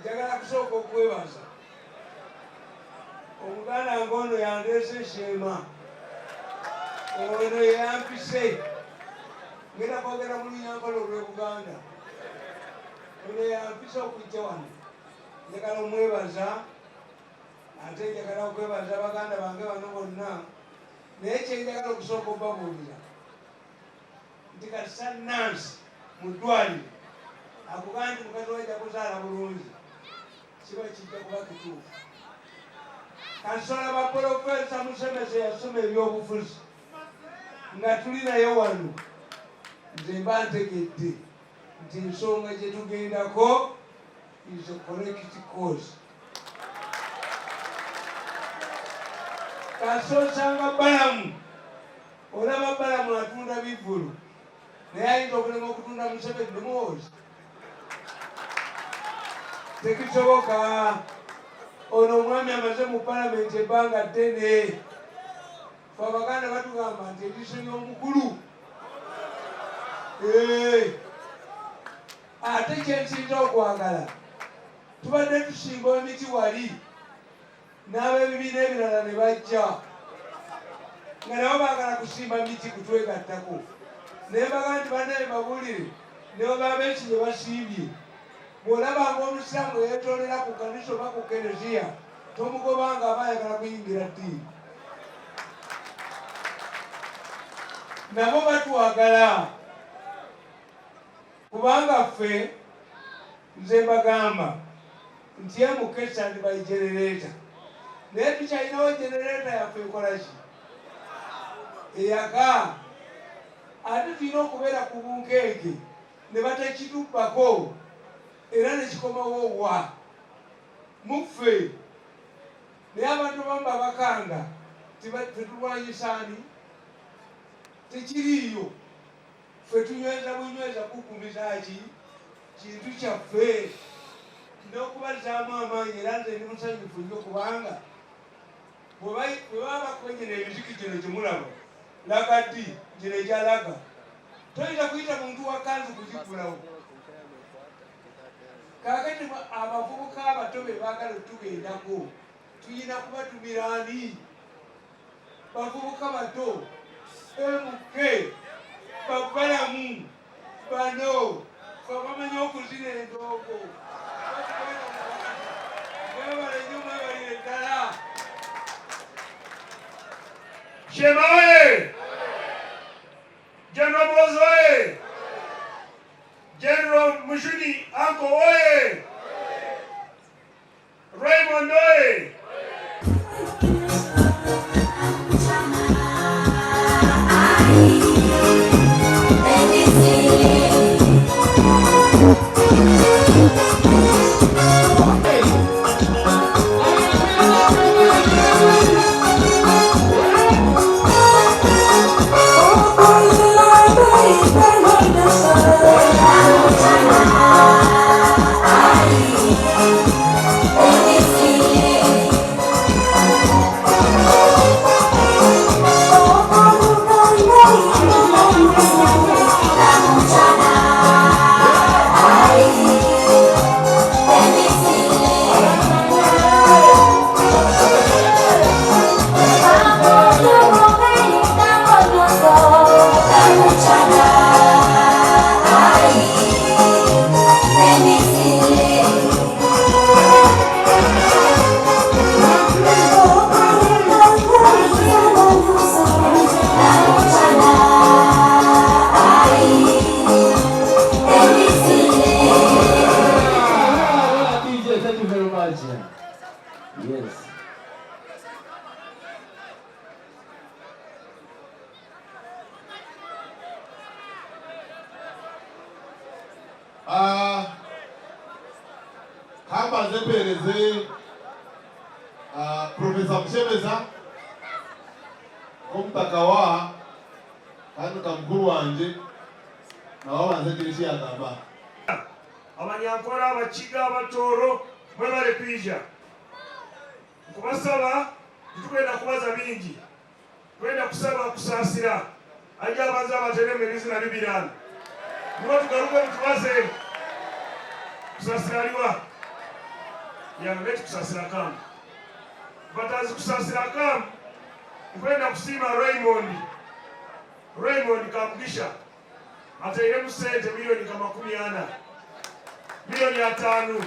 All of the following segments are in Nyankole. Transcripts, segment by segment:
Njagala kusooka okwebaza omuganda nga ono yandeese Sheema, ono yeyampise ngenda kwogera mu Lunyankole olw'e Buganda, ono yampise okujja wano. Njagala omwebaza ate njagala okwebaza baganda bange bano bonna, naye kyenjagala okusooka obabuulira nti kasita nansi mu ddwaliro akugamba nti mukazi we ajja kuzaala bulungi kiba kijja kuba kituufu. Kasita olaba Polofeesa Musemesa eyasoma ebyobufuzi nga tuli naye wano, nze mba ntegedde nti ensonga gye tugendako is a correct cause. Kasita osanga Balamu Olaba Balamu atunda bivvulu naye ayinza okulema okutunda Museveni ne Muhoozi? Tekisoboka. Ono omwami amaze mu palamenti ebbanga ddene. Fe Abaganda batugamba nti eriiso ly'omukulu ate kyensinza okwagala tubadde tusimba emiti wali n'abebibiina ebirala ne bajja nga nabo baagala kusimba miti kutwegattako naye mbaga nti bannaye mbabuulire ne bwe baba eki gye basimbye bw'olabanga omusiraamu eyeetoolera ku kkanisa oba ku kereziya tomugobanga aba ayagala kuyingira ddiini nabo batwagala kubanga ffe Nze mbagamba nti MK stand by generator naye tukyalinawo generator yaffe ekolaki eyaka ate tulina okubeera ku bunkenke ne batakitubbako era nekikomawo wa muffe naye abantu abamu babakanga tetulwanyisa ani tekiriiyo Ffe tunyweza bunyweza kuggumiza ki kintu kyaffe n'okubazaamu amaanyi era nze ndi musanyufu nnyo kubanga bwe baba bakuba gino emiziki gino gye mulaba laga ddi gino egya laga toyinza kuyita muntu wa kanzu kugiggulawo. Kaakati abavubuka abato be baagala otugendako tulina kubatumira ani? Bavubuka bato MK babalamu bano fe bamanyi okuzina endoogo mwebale nnyo mwebalire ddala. Shema oye! General Muhoozi oye! General Mujuni Uncle oye! Raymond oye! Thank you very much. Yes. Ah, kambanze mpeereze ah, Profesa Mushemeza nk'omutaka wa kandi nka mukuru wangye nawe abanze agire eki yagamba. Abanyankore, Abakiga, Abatooro mwebare kwija. Nkubasaba titukwenda kubaza bingi. Twenda kusaba kusaasira aje abanze abateremu ebizina bibirano nibwo tugarukemu tubaze. Kusaasira aliwa? Yeah, let Kusasira come. But as Kusasira come, nkwenda kusiima Raymond, Raymond Kamugisha atairemu sente miliyoni nka 40, miliyoni 50.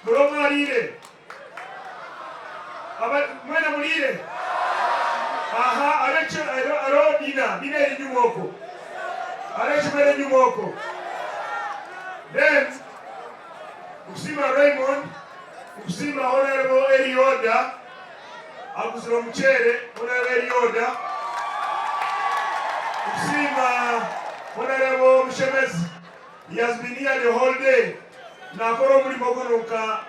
Buri omwe ariire? Mwena muriire? Aha, aro dinner, dinner eri enyuma okwo. Aro ekimera enyuma okwo. Then nkusiima Raymond, nkusiima Honorable Elioda aguzire omuceere, Honorable Elioda. Nkusiima Honorable Mushemezi. He has been here the whole day. Nakora omurimo guno nka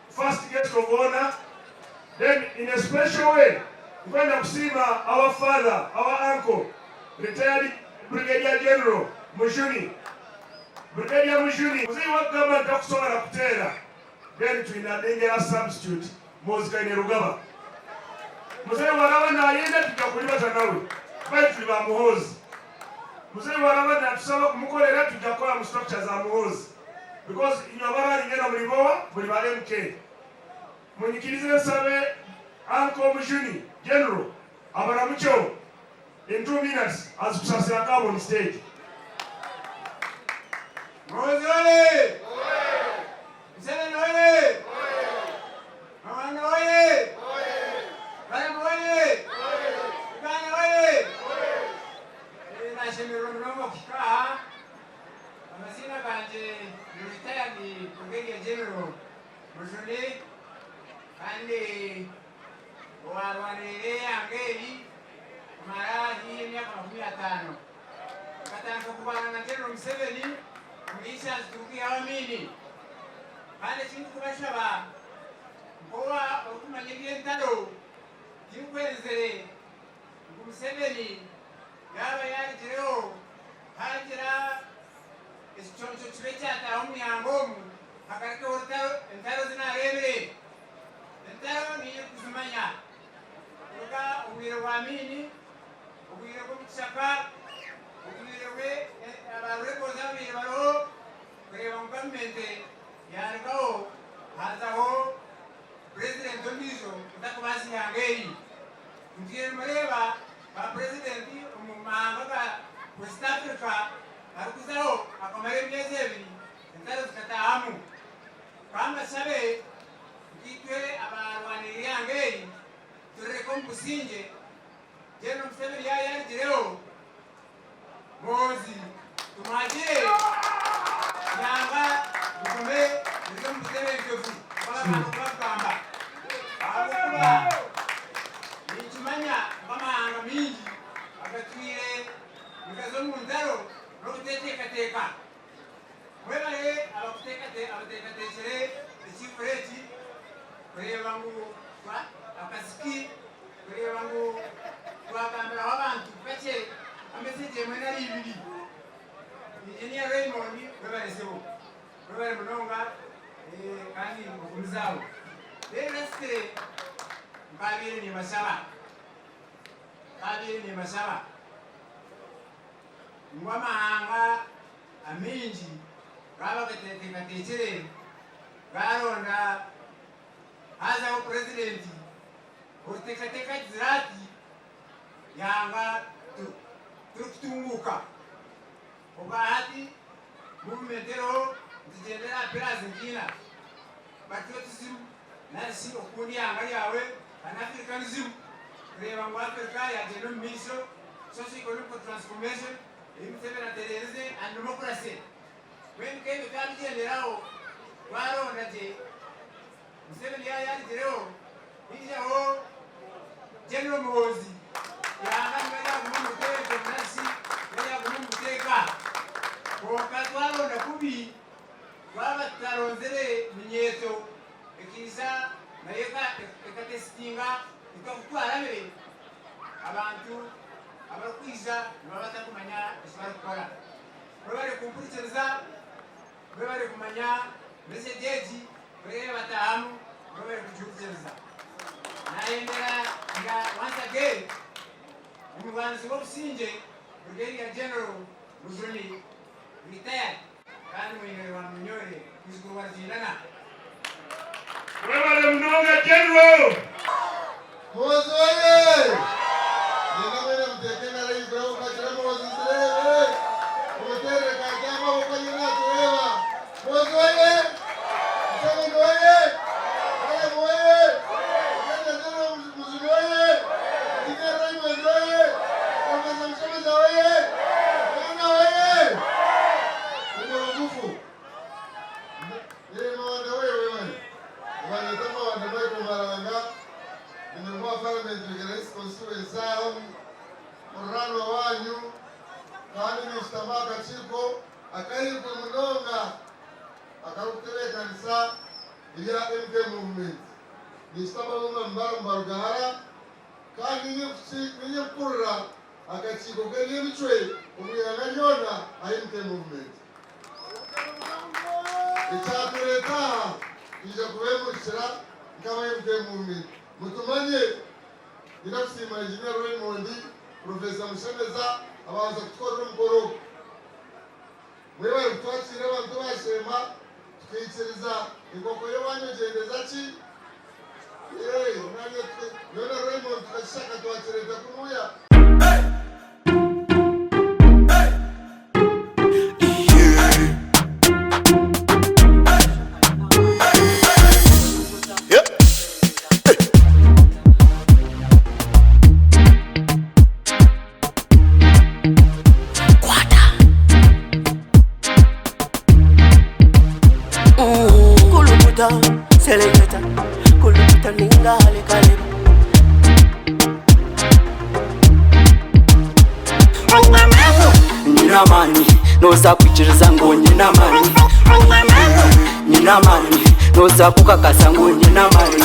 first guest of honor. Then in a special way, nkwenda kusiima our father, our uncle, retired Brigadier General Mujuni. Brigadier Mujuni, muzeeyi wakugamba nti takusobola kuteera. Then twina dangerous substitute, Muhoozi Kainerugaba. Muzeeyi waraba nayenda tujja kulibata nawe. Bali tuli ba Muhoozi. Muzeeyi waraba natusaba kumukolera, tujja kukola mu structure za Muhoozi. Because inywe abaralingana muri bowa, muri ba MK. Munyikirize nsabe Uncle Mujuni, General, abaramucyo in 2 minutes as Kusasira come on stage. Muhoozi oye! Museveni oye! Mawanda oye! Barama oye! Uganda oye! Nashemererwa munonga kuhika aha. Amazina ganje ni retired Brigadier General Mujuni, kandi owarwanirire eyanga eri kumara haihi emyaka 50. Nkatandika kurwana na General Museveni omu turikwihaho Amini. Kandi ekindi kubashaba, nkowa orikumanya eby'entaro, tinkwenzire ngu Museveni yaaba yarugireho hagira ekiconco kibe kyataaha omu myanga omu hagarukeho orutaro. Entaro zinareebire, entaro niyo kuzimanya kuruga obwire bwa Amini, obwire bw'omukishaka, obwire bwe abarekozi ababaire bariho kureeba ngu gavumenti yarugaho hazaho purezidenti ondiijo otakubaasa ihanga eri. Ntwire nimureeba ba purezidenti omu mahanga ga West Africa arikuzaho akamara emyezi 2, entaro zikataahamu. Kambashabe, nkaitwe abarwanirira ihanga eri, turireke omu busingye. General Museveni yayarugireho, Muhoozi tumwagire, yanga bigume biri omu butebenkevu bw'abantu bakugamba, ahabw'okuba ninkimanya nk'amahanga mingi agatwire nigaza omu ntaro n'obuteteekateeka. Mwebare abateekateekire ekivure eki kureeba ngu akaziki, kureeba ngu twagambiraho abantu kakye amesegi emwe nari ibiri. Engineer Raymond, webare sebo, webare munonga, kandi ogumizaho. Rero esitire nkabaire nimbashaba ngu amahanga amingi gaba gateekateekire garonda hazaho purezidenti oruteekateeka agizire ati yanga turikutunguuka. Obwa hati movement eriho nitugyendera aha pillars nkiina: patriotism narishi okukunda ihanga ryawe, pan-Africanism, kureeba ngu Africa yagyenda omu maisho, socio economical transformation ei Museveni atereerize, and democracy. Mbwenu kebyo twabigyenderaho, twaronda gye, Museveni yayarugireho hijaho General Muhoozi, yanga niba yaguma omu buteeka narishi yaguma omu buteeka. Konka twaronda kubi, twaba tutaronzere minyeeto ekiija nayo ekatesitinga ekakutwarabire, abantu abarikwija nibaba batakumanya eki barikukora. Mwebare kumpurikiriza, mwebare kumanya message egi kureeba batahamu, mwebare kugihurikiriza. Nayendera nga once again omurwanisi w'obusingye, Brigadier General Mujuni, retired, kandi mwine wa Munyore, mwijukuru wa Ruzindana. Webale munonga General. Muhoozi oye! Niinyenda mwena muteeke engaro ahaiguru aho kwakira Muhoozi nzireebe. Mumuteerere kaati amaboko ariyo naatureeba. Muhoozi oye! Museveni oye! Kayemu oye! Brigadier General Mujuni oye! Engineer Raymond oye! Professor Mushemeza oye! Mwena oye! Nimwe rugufu. Mawanda we webale. Nibanyeeta Mawanda Michael Maranga, ndi Member wa Parliament Bigere East Constituency aha omuriraanwa waanyu kandi ninshutama aha kakiiko akahaiguru munonga akarikutebeekanisa ebya MK Movement. Ninshutamamu nka Mbarugahara kandi niinye nkukurira akakiiko k'eby'emicwe omu ihanga ryona aha MK Movement. Ekyatureeta aha twija kubemurikira nk'aba MK Movement. Mutumanye, nyine kusiima Engineer Raymond, Professor Mushemeza ababanza kutukorera omukoro ogu. Mwebare kutwakiira abantu ba Sheema tukaikiriza enkoko y'owanyu ogyendeza ki? Nyowe na Raymond tukakishaka twakireeta kunuya. Kulukuta, seleketa, kulukuta ninga halekale. Nyine amaani, noza kwikiriza ngu nyine amaani. Nyine amaani, noza kukakasa ngu nyine amaani.